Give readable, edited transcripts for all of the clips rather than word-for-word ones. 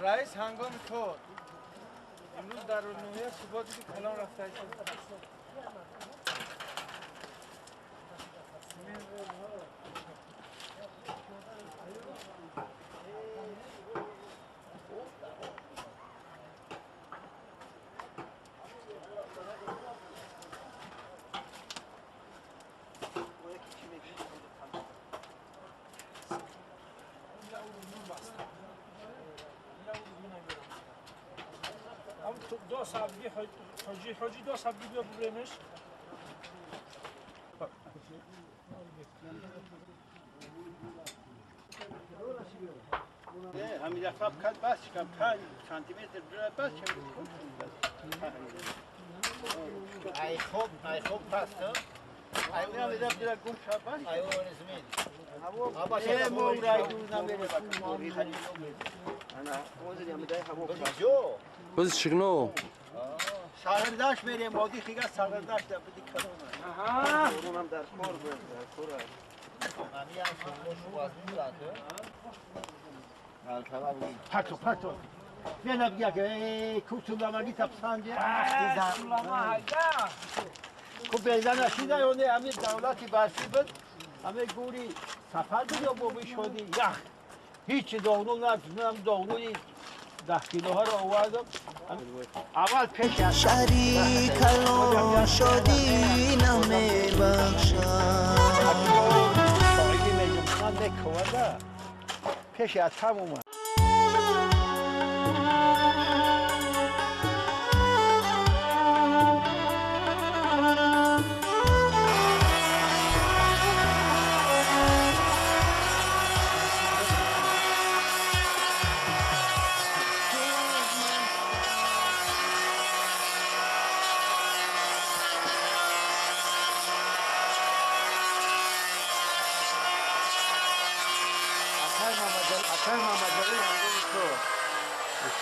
رئیس هنگام کار امروز در نوحه ثباتی که کلان رفته است. دو سبزی حاجی حاجی دو سبزی بیا ببرمش. همین دفعه کد بس کم 5 سانتی متر بس کم. ای خوب ای خوب پس تو. ای اونم دیدم دیدم گم شد بس. ای اون زمین. ای مورای دو نمیره بک. بز شگنو سارداش میریم مادی خیگا سارداش در بدی کلام. آها اونم در کار بود در کار. امی هم شما از میاد. پاتو پاتو. نه بیا که کوتولا مگی تپسانجه. کو بیزن نشیده اونه همین دولتی برسی بود. همه گوری سفر بود یا بابی شدی یخ. هیچ داغون نداشتم داغونی 10 کیلوها رو آوردم. اول پیش از شهری کلان شادی نمیبخشد. پیش از هم اومد.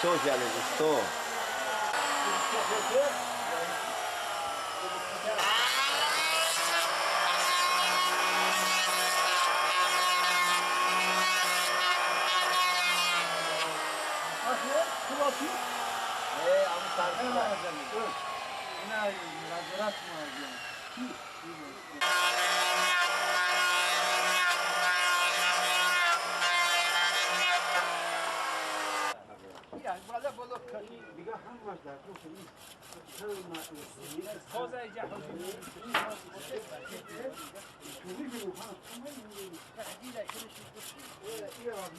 Gostou, gostou.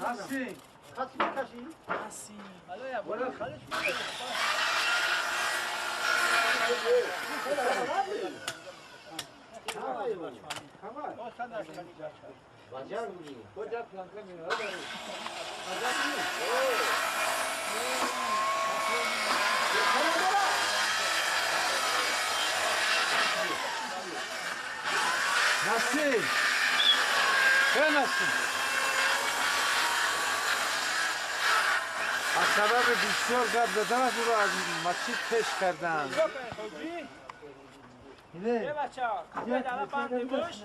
نسی نسی نسی نسی از سبب بسیار گپ زدن او را از مسجد پیش کردند. یه بچه ها یه دالا بند باش.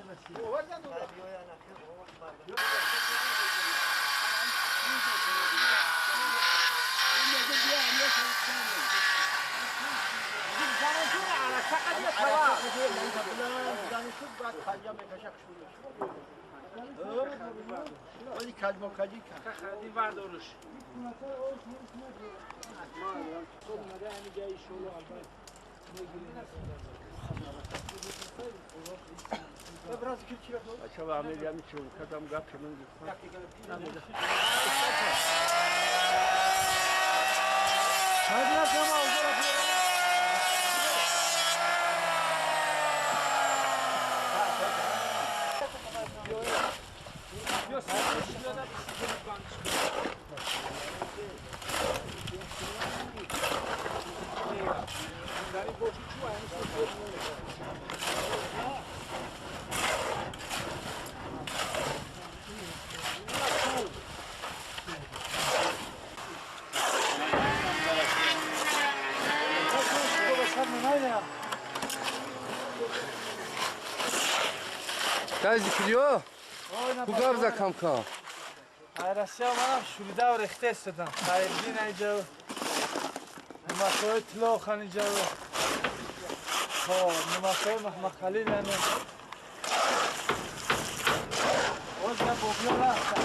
ولی کلمه کجی کرد. خدی وردارش. بچه ها همه جمعی چون کدام گپ من گفتم. Dajzi kiliyo? Bu gabza kam kam. Россия манам шурида рехта истодам. Хайрдин инҷа. Нуматҳои Тилохан инҷа. Хоб, нуматҳои Маҳмадхалил ана. Боз я бобиё рафтам.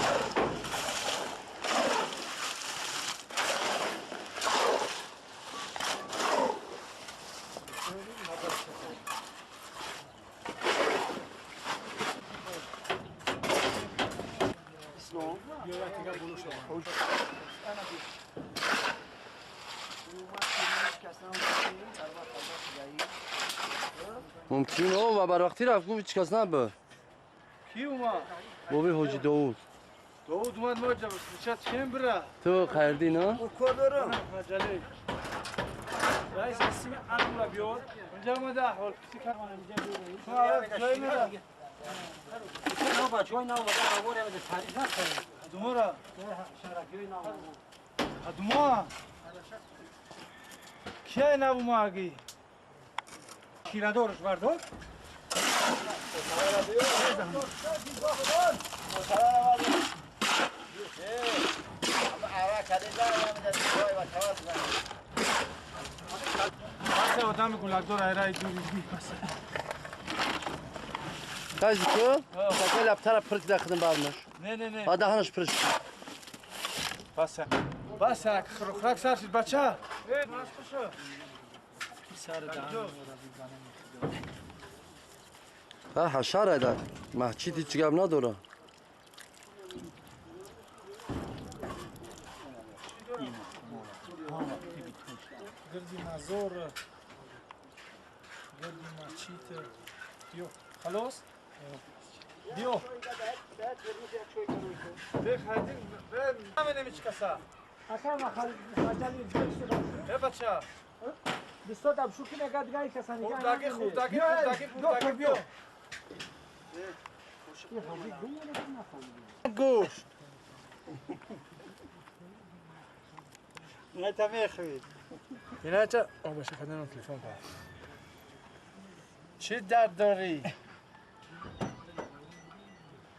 ممکن او و بر وقتی رفت گفت هیچ کس نبود. کی اومد؟ بابی حاجی داوود. داوود اومد ما جا بچت چیم بره؟ تو خیردی نه؟ کار دارم. عجله. رئیس اسم انم را بیار. اونجا اومده احوال کسی کار. جای میره. نه بچه‌های نه اومده آواره به تاریخ نکنه. دومورا. شرکیای نه اومده. دوما. کیه نه اومدی؟ شیردارش بردار. پس آدم گلکدار ایرای دوری بی پس. Kaç تو؟ تکل لپتر پرک داخل برمش. نه نه نه. بعد دهنش پرش. بس بس خرخرک سر شد بچه. ای ناس خوشو. سر دهن ها حشره در مسجد هیچ گپ نداره. گردی مزار گردی مسجد بیو خلاص بیو بخدیم من نمیچ کسا آخر ما خالی ای بچه دوستا دبشو که نگه دیگه کسانی خوردگی خوردگی خوردگی خوردگی بیو گوشت نه تا میخوید اینا چه آه باشه خدمت تلفن کن چی درد داری؟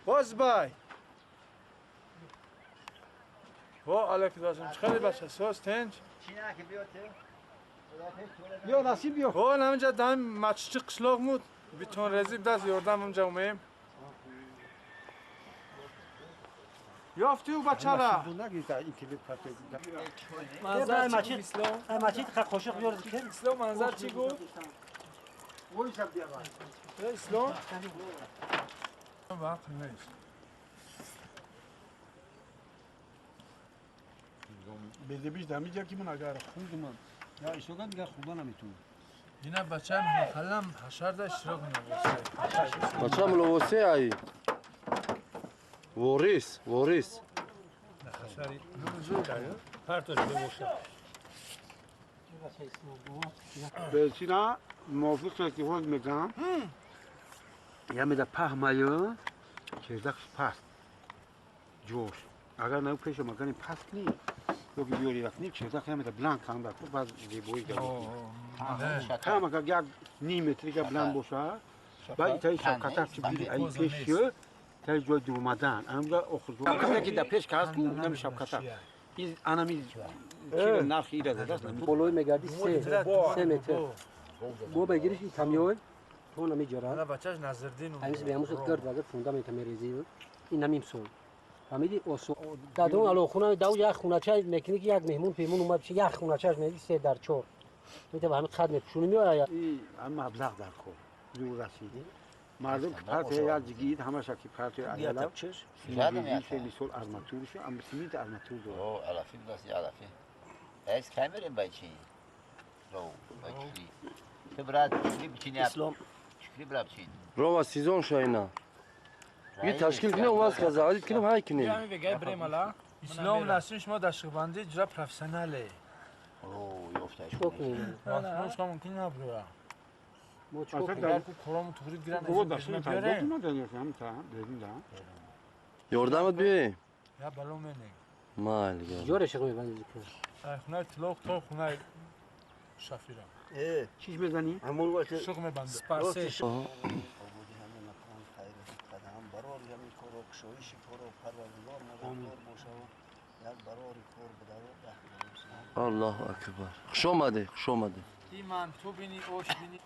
باز بای و علیکم داشتم خیلی بچه سوز تنج بیا نصیب بیا او همینجا دم مچچی قشلاق بود بیتون رزیب دست یاردم اونجا اومیم یافتی او بچه را منظر چی گفت اسلام؟ مسجد قاشق بیار اسلام منظر چی گفت؟ اسلام؟ وقت نیست بده بیش دمی جا کی من اگر خوندم یا ایشون دیگه خونده نمیتونم. اینا بچه مخلم حشر ده اشتراک نبوسه. بچه ملوسه ای. وریس وریس. پرتاش ببوشه. به چینا موافق که خود میگم. یا میده پهمایو که دخش پس جوش. اگر نه پیش مکانی پس نی. لوگی بیوری وقت چه دخش میده بلند کان دار باز زیبایی داره. هم اگر یک نیم متری که بلند باشه بعد ایتای شبکه چی بیری ای پیش تای جای دور مدن انم آخر جو که در پیش کاس کو نمی شبکه این انمی چی نرخ ایره دست بالای میگردی 3 متر بو بگیریش این کامیون تو نمیجرا انا بچه‌ش نظردین همین به همون گرد وگر فوندامنت میریزی این نمیم سول فهمیدی اوسو دادون الو خونه داو یک خونه چای مکنیک یک مهمون پیمون اومد چه یک خونه چاش میگی 3 در 4 میته به همین خد میپوشونی میاد این مبلغ در خور دور رسیدی مردم که پرت یا جگید همش که پرت علاوه سیمنت سول ارماتورش ام سیمنت ارماتور دو او علفی بس علفی اس کامرین بچی رو بچی تو برات چی اسلام برو سیزون شاینا یه تشکیل کنه و از kaza عادت کنم های کنیم اسلام نسیم شما دشقبندی جرا پروفشناله او یافته چیکار کنیم ما ممکن نبره ما چیکار کنیم اگر کو کرام توری گیرن بابا داشتیم تا دادیم تا دادیم دا یاردمت بی یا بلو منه مال گل جورش قوی بندی کن خونه طلاق تا خونه شفیرم چیز میزنی شغل میبنده سپرسه آها. Бо кушоиши корро Парвардигор мададгор бошаву як барори кор будаво. Аллоҳу акбар. Хуш омадед, хуш омадед. Ки манту бини, ош бини.